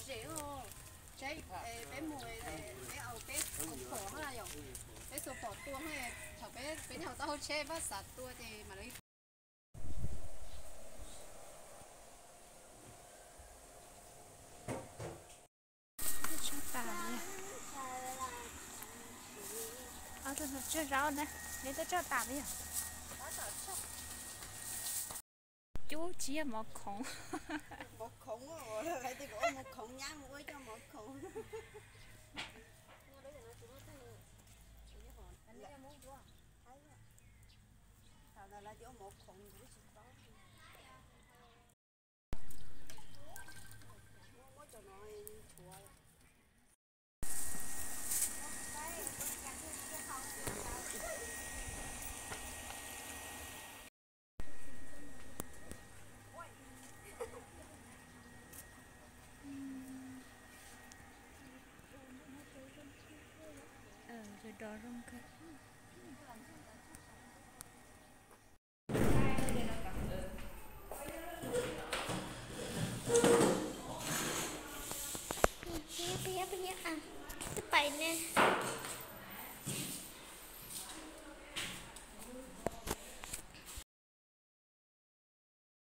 Zem, peb mus, peb au peb xuas phom na yom, peb xuas phom tua, thaum peb, peb nyob tau hauv tsheb pab xav tua ces mam li. Tso tas li. Ob tug no tsog zaub na, neb twb tso tas li yom. Cub tsis yog mov khoov. Mov khoov, lawv tias kuv ua mov khoov nyab mus ua cov mov khoov. Thaum ntawd lawv tias ua mov khoov kuv tsis paub. Muab cov no nchuav. Cov dos zoo kawg. Peb pais ne.